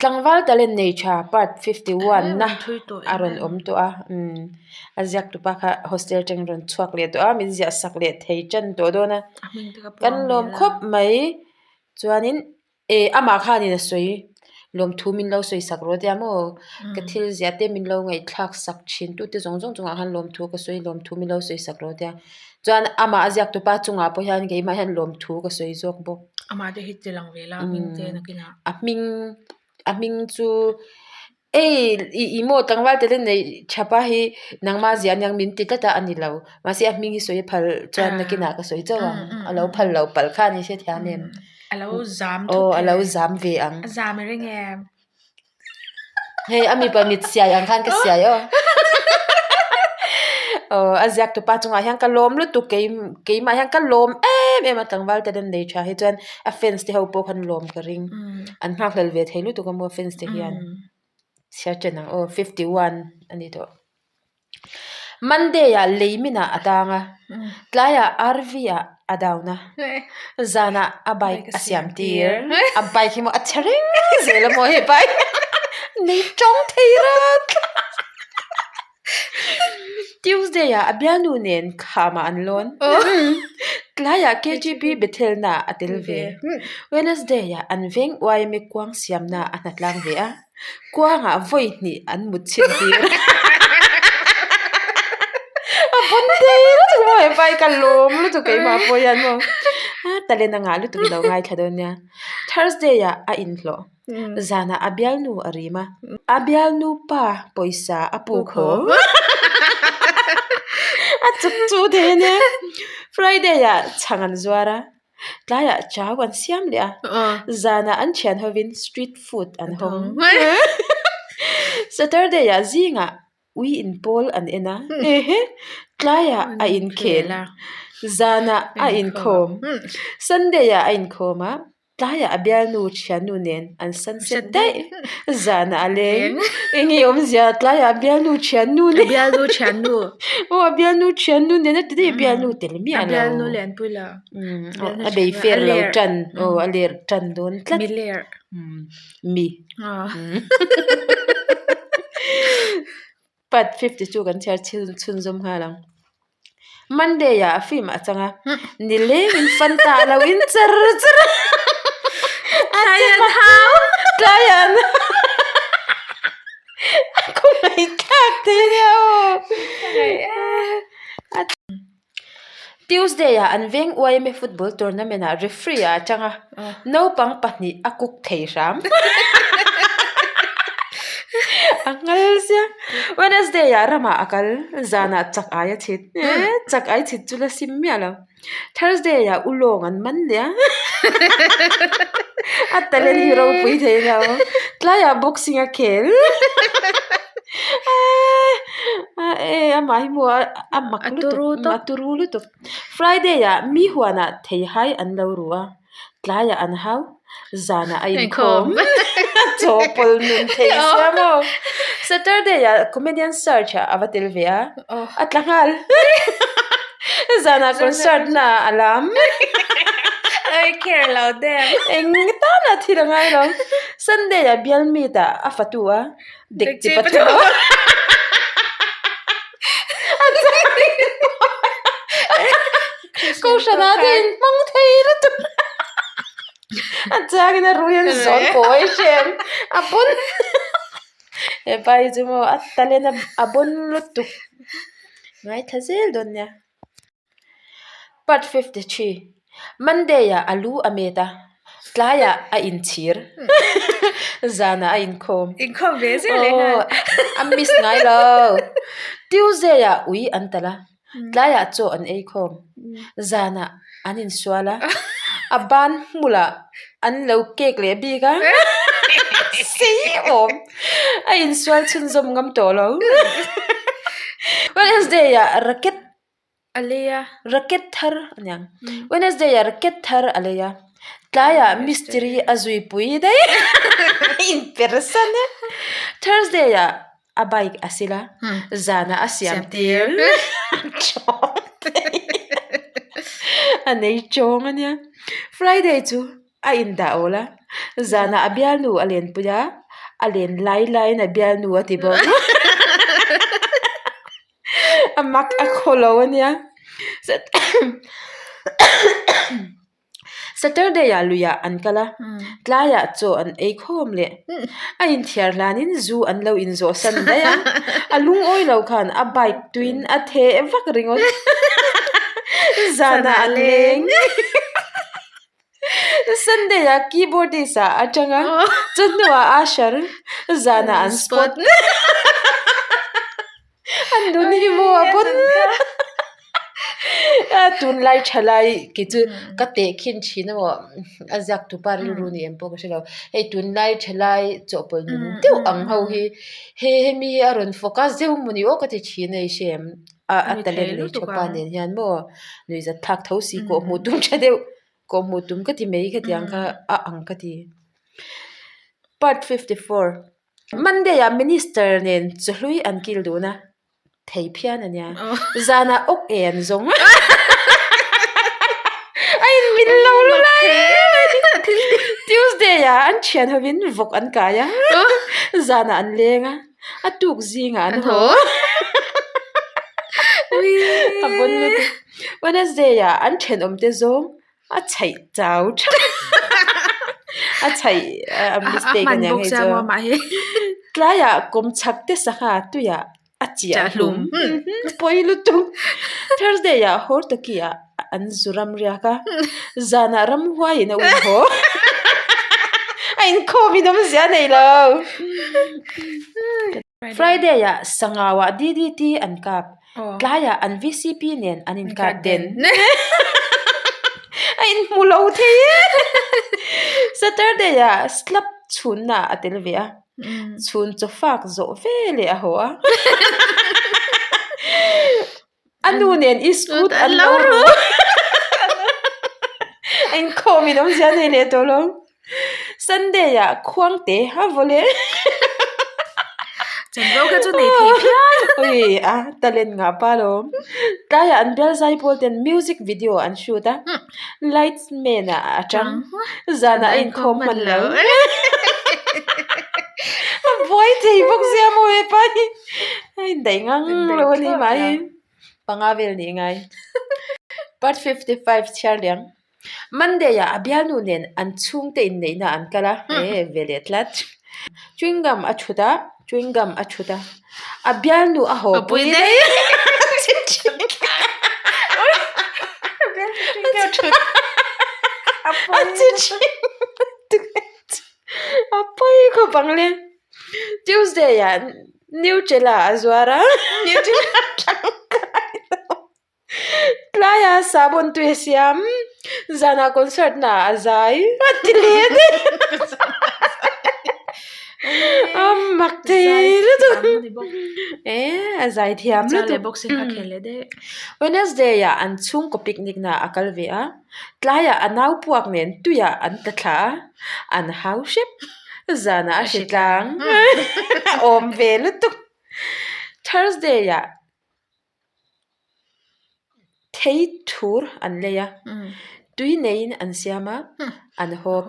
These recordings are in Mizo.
Tlangval talent nei tha part 51 na a rawn awm tawh a umm a ziak tupa kha hostel atangin rawn chhuak leh tawh a min ziah sak leh thei tan tawh dawn a kan lawm khawp mai chuanin eh amah khanin a sawi lawmthu min lo sawi sak rawh tia maw ka thil ziah te min lo ngaihthlak sak thin tute zawng zawng chungah khan lawmthu ka sawi lawmthu min lo sawi sak rawh tia chuan amah a ziak tupa chungah pawh hian keimah hian lawmthu ka sawi zawk bawk. Amah te hi che lang ve la a hming te nakinah. A hming a hming chu ei i i maw tlangval te nei thapa hi nangma ziah aniang min ti tlat a a ni lo mahse a hming hi sawi a phal chuan nakinah ka sawi chauh ang a lo phal lo palh kha a ni hrethiam em A lo zam thut aw a lo zam ve ang. A zam i ring em? Hei a mipa mit siai ang khan ka siai aw. Aw a ziak tupa chungah hian ka lawm lutuk kei keimah hian ka lawm em em a tlangval te nen nei tha hi chuan a fans te ho pawh khan lawm ka ring. An nghakhlel ve thei lutuk a maw fans te hian. Chhiar chen ang aw 51 a ni tawh. Monday ah lei minah a tang a, tlaiah RV ah a down a, zanah a bike a siam tir. A bike hi maw a chhe reng zel a maw he bike nei tawng thei rat. Tuesday ah a bialnu nen khamah an lawn. Tlaiah KGB Bethel-na a tel ve. Wednesday ah an veng YMA kuang siamna a hnatlang ve a. Kuangah vawi hnih an mut chhin tir. A pawn thei lutuk maw hepa hi ka lawm lutuk keimah pawh hian maw. A talent a ngah lutuk i lo ngaithla dawn nia. Thursday ah a inhlawh. Zanah a bialnu a rim a. A bialnu pa pawisa a puk haw. A chuk chu thei a nia. Friday ah chhang an zuar a. Tlaiah chau an siam leh a, zanah an thian hovin street food an hawng. Saturday ah zingah ui inpawl an en a, tlaiah a inkhel, zanah a inkhawm. Sunday ah a inkhawm a, tlaiah a bialnu thiannu nen an sunset daih, zanah a leng. Eng nge awmzia tlaiah a bialnu thiannu nen. A bialnu thiannu. Aw a bialnu thiannu nen a ti daih bialnu tel miah lo. A bialnu lianpui lo. A bei fer lo tan aw a ler tan dawn tlat. Mi ler. Mi. Part 52 kan chhiar chhunzawm nghal ang. Monday ah film a chang a, nilengin Fanta a lo in char char a. Tlai an hau. Tlai an A khawngaih thlak thei nia aw. Tuesday ah an veng YMA football tournament ah referee ah a chang a, naupang pahnih a cook thei hram. A nghal sia. Wednesday ah ramah a kal, zanah chak ai a chhit. Chak ai chhit chu la sim miah lo. Thursday ah ulawng an man leh a. A talent hi ropui thei lo. Tlaiah boxing a khel. Amah hi maw a mak lutuk a turu lutuk. Friday ah mi huanah theihai an lo ru a. Tlaiah an hau, zanah a inkhawm. Chaw pawl nun thei sia maw. Saturday ah comedian search ah a va tel ve a, a tla nghal. Zanah concert na ah a lam. Oi care lo dem. Eng tana thil a ngai lo. Sunday ah bial meet ah a fatu a, dek chi pathum a. Kohhran ah te in hmang thei lutuk a changin a ruih an zawn kawi hrem a pawn hepa hi chu maw a talent a bawn lutuk ngaithla zel dawn nia. Part 53 Monday ah a lu a met a tlaiah a inchhir zanah a inkhawm Inkhawm ve zel leh nghal a miss ngai lo Tuesday ah ui an talh a Tlaiah chaw an ei khawm. Zanah an insual a, a ban hmulah an lo kek leh bik a, sei awm a insual chhunzawm ngam tawh lo. Wednesday ah racket a lei a, racket thar a niang. Wednesday ah racket thar a lei a, tlaiah mistiri a zuipui daih a inpersan a. Thursday ah A bike a sil a, zanah a siam tir a nei chawng a nia. Friday chu a indah awl a, zanah a bialnu a lenpui a. a len lai laiin a bialnu a ti bawk. A mak a khaw lo a nia. Saturday ah luiah an kal a, tlaiah chaw an ei khawm leh. A inthiar hlanin zu an lo inzawh san daih a, a lungawi lo khan a bike tuin a theh vak ringawt. Zanah an leng. Sunday ah keyboardist ah a tang a, chawhnuah usher, zanah an spot. An nun hi maw a pawn a tunlai thalai kei chu ka teh khin thin emaw a ziak tupa rilru ni em pawh ka hrelo hei tunlai thalai chawhpawlh nun deuh ang ho hi he hemi hi a rawn focus deuh emaw ni aw ka ti thin a i hre em a a talent nei tha pa nen hian maw nuihzat thlak tho si kawh hmuh tum tha deuh kawh hmuh tum ka ti mai khatiang kha a ang ka ti part 54. Monday ah minister nen chawhlui an kil dun a, thei phian a nia. Zanah awk e an zawng a. A inmin lo lu lai em a ni. Tuesday ah an thian hovin vawk an kai a, zanah an leng a, a tuk zingah an haw. A pawn lutuk. Wednesday ah an thenawmte zawng A chhaih chau tha a chhaih a mistake a niang hei chu tlaiah kawm chhak te sangha tuiah a chiah hlum pawi lutuk Thursday ah Hortoki ah an zu ram riak a zanah ramhuai in a um haw a inkhawm in awmzia a nei lo Friday ah sangau ah DDT an kap. Tlaiah an VCP nen an inkap den. A inhmu lo thei e. Saturday ah slap chhunna a tel ve a. Chhun chaw fak zawh ve leh a haw a. A nu nen i scoot an lo ru. A inkhawm in awmzia nei leh tawh lo. Sunday ah khuang te a vaw leh. Chanvo kha chu nei thei phian. Ui a talent ngah pa lo. Tlaiah an bial zai pawl ten music video an shoot a. Lights man ah a tang. Zanah a inkhawm hman lo. A buai thei bawk sia maw hepa hi. A indaih ngang lo a ni mah hi. Panga vel nih ngai. Part 55 chhiar liang. Monday ah a bialnu nen an chhungte inneihna an kal a, e ve leh tlat. Chewing gum a thut a, chewing gum a thut a, a bialnu a haw pui daih a pawi khawp ang le. Tuesday ah Nutella a zuar a. Tlaiah sahbawn tui a siam, zanah concert na ah a zai a ti leh daih a mak thei lutuk e a zai thiam lutuk Wednesday ah an chhungkaw picnic na ah a kal ve a, tlaiah a nau puak nen tuiah an tla thla a, an hau hrep, zanah a hre tlang a awm ve lutuk Thursday ah. Thei thur an lei a, tui neiin an siam a, an hawp.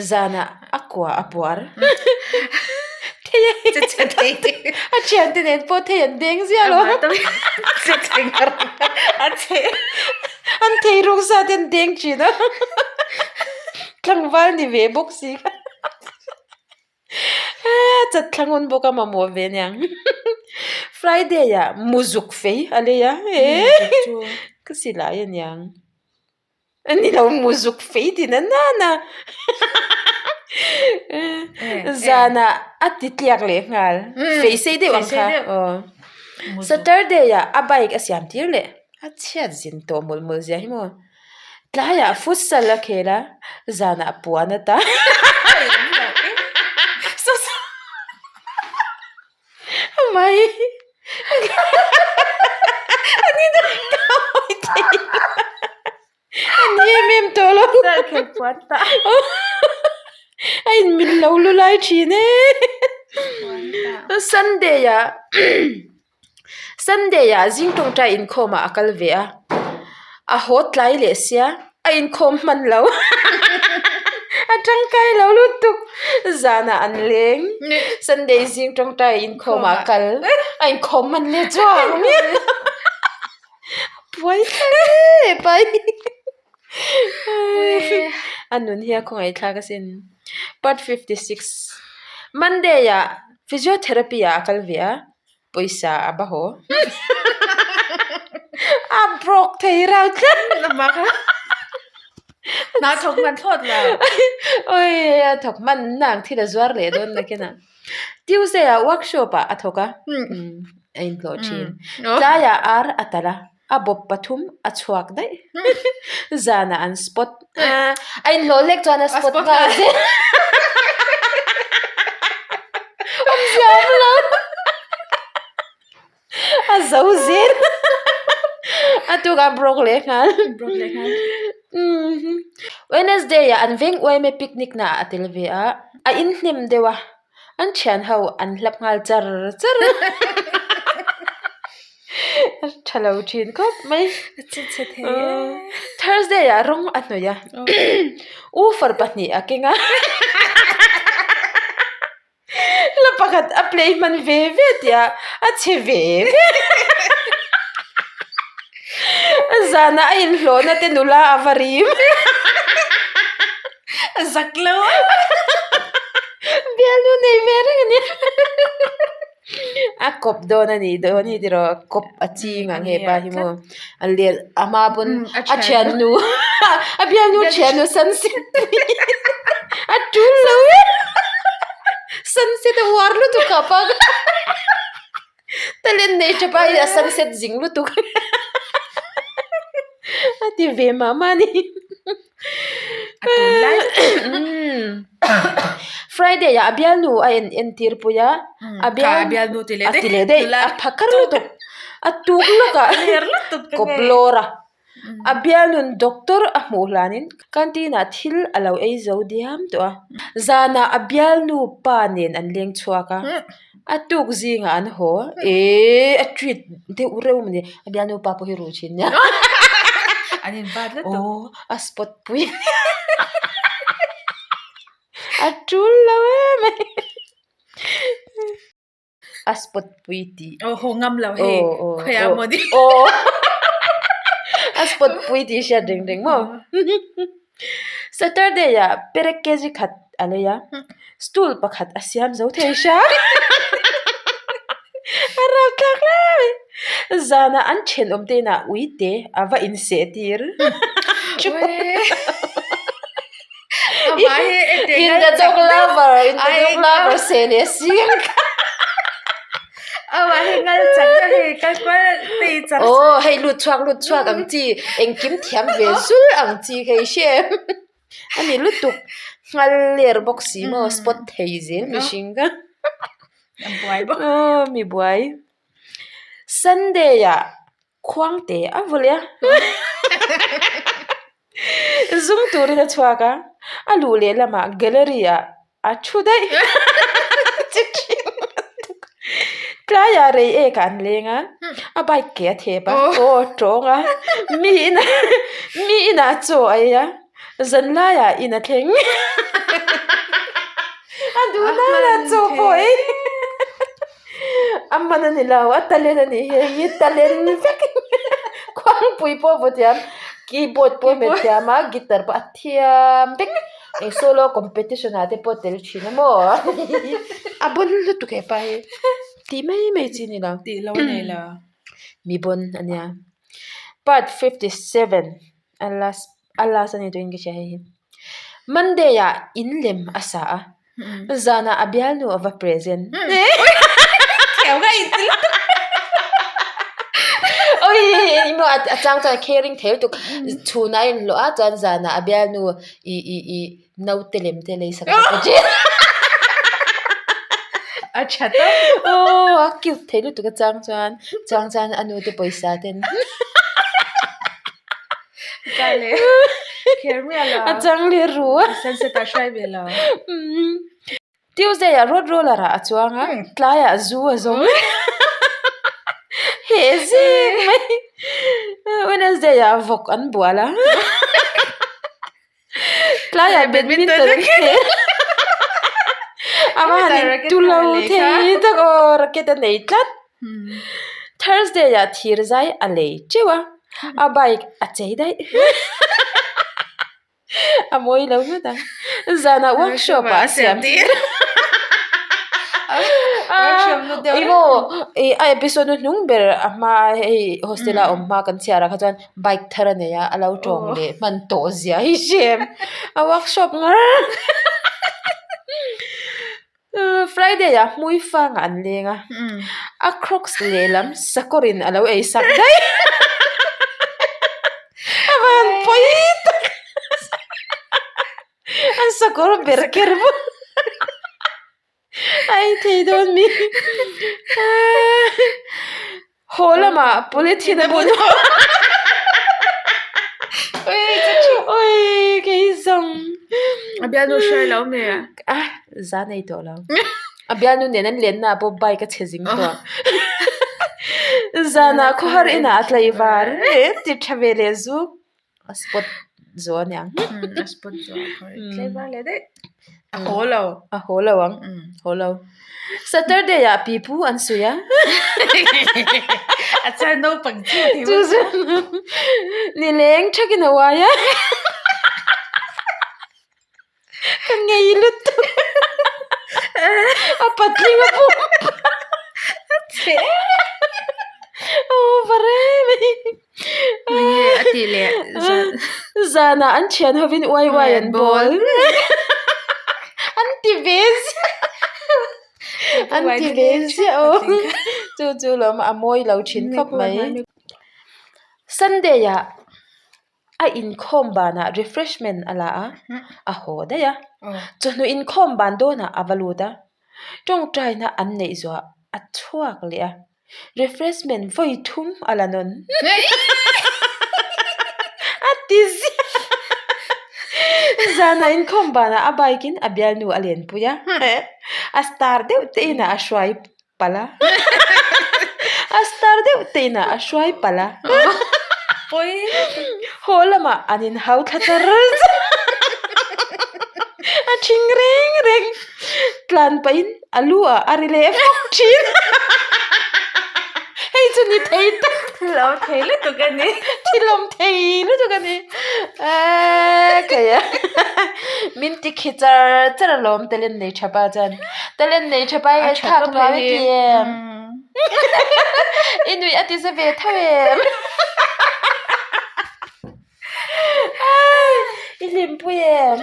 Zanah a kua a puar. Thei a a thiante nen pawh thei an deng ziah lo. An thei ruk zat hi an deng thin a, tlangval ni ve bawk si kha. Chat thla ngun bawk a mamawh ve aniang Friday ah muzuk fei a lei a ka silai aniang a ni lo muzuk fei ti na nana zanah a ti tliak leh nghal fei sei deuh ang kha aw Saturday ah a bike a siam tir leh a chhiat zin tawh mawlh mawlh zia hi maw. Tlaiah futsal a khel a, zanah puan a ta. Mai. Ani em em tawh lo. A inmil lo lu lai thin e. Sunday ah Sunday ah zing tawngtai inkhawm ah a kal ve a, a haw tlai leh sia a inkhawm hman lo a tangkai lo lutuk. Zanah an leng. Sunday zing tawngtai inkhawmah a kal. A inkhawm hman leh chuang miah lo. Buai hle pai. A nun hi a khawngaihthlak asin. Part 56 Monday ah physiotherapy ah a kal ve a. Pawisa a ba haw. A broke thei rau tlat. Hna thawk hman thlawt lo. Oi a thawk hman nang thil a zuar leh dawn nakin ah. Tuesday ah workshop ah a thawk a. A inhlawh thin. Tlaiah ar a talh a. A bawp pathum a chhuak daih. Zanah an spot. A inhlawh lek chuan a spot nghal zel. Awmzia awm lo. A zo zel. A tukah a broke leh nghal. Broke leh nghal. Wednesday ah an veng uaime picnic naah a tel ve a. A inhnem deuh a. An thian ho an hlap nghal char char a. A tha lo thin khawp mai. A che chhe thei e. Thursday ah rawng a hnawih a. Woofer pahnih a keng a. La pakhat a play hman ve ve tih a a chhe ve ve. Zanah a inhlawhna te nula a va rim. A zak lo a. Bialnu nei ve reng a nia. A kawp dawn a nih dawn hi tiraw kawp a ching ang hepa hi maw a lel a hma pawn a thiannu a bialnu thiannu sunset a tul lo e sunset a uar lutuk a pa kha talent nei tha pa hi a sunset zing lutuk a ti ve mah mah a ni. A tunlai Friday ah a bialnu a en entir pui a a bialnu ti leh a ti leh daih a phakar lutuk a tuk lawk ah kawp lawr a a bialnu doctor a hmuh hlanin canteen ah thil a lo ei zo diam tawh a zanah a bialnu pa nen an leng chhuak a a tuk zingah an haw ehh a treat deuh reuh a ni a bialnu pa pawh hi ruh thin nia an in bat lutuk aw a spot pui a tul lo em mai a spot pui tih aw haw ngam lo hei khawiah maw ni aw a spot pui tih hriat reng reng maw Saturday ah perek kg khat a lei a stool pakhat a siam zo thei hria a rap thlak hle mai zanah an thenawm te inah uite a va inseh tir in the dog lover in the dog lover seh leh si ang kha aw hei lut chhuak lut chhuak ang chi engkim thiam ve zul ang chi kha i hre em a ni lutuk nghal ler bawk si maw spot thei zel mihring kha aw mi buai Sunday ah khuangte a vaw leh a Zum turin a chhuak a, a luh leh lamah gallery ah a thu daih. Tlaiah rei ek ah an leng a, a bike ke a thep a, aw a tawng a, mi inah mi inah chaw a ei a, zanlaiah in a thleng. A duh nana chaw pawh a ei. A man a ni lo, a talent a nih hi, hei hi talent vek khuangpui pawh a vaw thiam, keyboard pawh a hmet thiam a, guitar pawh a thiam vek, eng solo competition ah te pawh a tel thin a maw a bawn lutuk hepa hi tih mai mai chi a ni lo, tih lo a nei lo, mi bawn a nia, part 57 a last a last a ni tawhin ka hria hei hi Monday ah in lem a sa a zanah a bialnu a va present oi emaw a chang chuan caring thei lutuk chhunah a inhlawh a chuan zanah a bialnu ih ih ih naute lem te lei sak a thin a tha tawp aw a cute thei lutuk a chang chuan chang chuan a nu te pawisa ten A chang leh ru a. Sunset ah hrai ve lo. Tuesday ah road roller ah a chuang a, tlai ah zu a zawng. Heh zing mai. Wednesday ah vawk an bual a. Tlai ah badminton an khel. A va han in tu lo thei tak aw racket a nei tlat. Thursday ah thir zai a lei teuh a, a bike a chei daih. A mawi lo ngawt ang. Zanah workshop ah a siam tir. Ih maw ih a episode hnu hnung ber a hma hei hostel a awm hma kan chhiar ah kha chuan bike thar a nei a, a lo tawng leh hman tawh zia hi hrem. A workshop ngar. Friday ah hmui fang ah an leng a, a crocs lehlam sakawr in a lo ei sak daih. A van pawi tak. An sakawr ber kher bawk. A ei thei dawn mi. Haw lamah polythene a bun haw. Oi kei zawng. A bialnu hre lo mi a? A za nei tawh lo. A bialnu nen an lenna ah pawh bike a chhe zing tawh. Zanah khawhar inah a tlaivar ti tha ve leh zuk. A spot zo a niang. A spot zo a khawi. Tlaivar leh daih. A haw lo. A haw lo ang. Haw lo. Saturday ah pipu an sawi a. A chuan naupang chu a thei Chu chu nileng thakin a uai a. Ka ngei lutuk. A patling a pum. Che. Aw va rem e. Nge a tih leh zan. Zanah an thian hovin uai uai an bawl. An ti ve ziah. An ti ve ziah aw. Chu chu lawm a mawi lo thin khawp mai. Sunday ah. A inkhawm banah refreshment a la a, a haw daih a. Chawhnu inkhawm ban dawnah a va lut a, tawngtaina an neih zuah a chhuak leh a, refreshment vawi thum a la nawn. A ti ziah. Zanah inkhawm banah a bike in a bialnu a lenpui a, a star deuh te inah a hruai palh a a star deuh te inah a hruai palh a haw lamah an in hau thla char char a thing reng reng tlan pahin a lu ah a ri leh fawk thin hei chu ni thei tak thil awm thei lutuk a ni thil awm thei lutuk a ni eee kei a min ti khi char char alawm talent nei tha pa chuan. Talent nei tha pai a thlak nuam i ti em? I nuih a ti za ve tho em? I hlimpui em?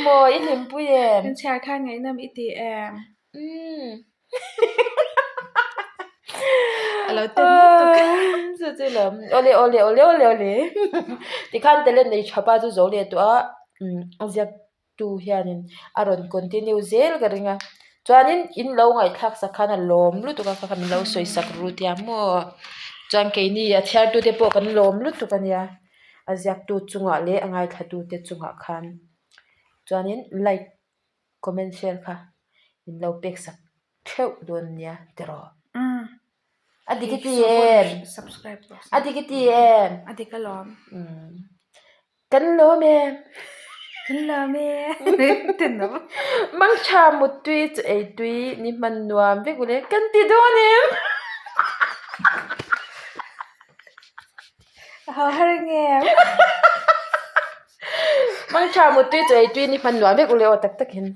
Maw i hlimpui em? Kan chhiar khan ngaihnawm i ti em? A lo ten lutuk. Chu chu lawm. Awle awle awle awle awle. Tikhan talent nei tha pa chu zo leh tawh a a ziak tu hianin a rawn continue zel ka ring a. Chuanin in lo ngaihthlak sak khan a lawm lutuk a kha kha min lo sawi sak ru tia maw. Chuan keini a chhiartu te pawh kan lawm lutuk a nia. A ziaktu chungah leh a ngaithlatu te chungah khan. Chuanin like. Comment share kha min lo pek sak theuh dawn nia tiraw. A dik i ti em? A dik i ti em? A dik alawm. Kan lawm em? Kan lawm e. Mangtha muttui chu ei tui ni hman nuam vek ule kan ti dawn em? A ho har ngem. Mangtha muttui chu ei tui ni hman nuam vek ule aw tak takin.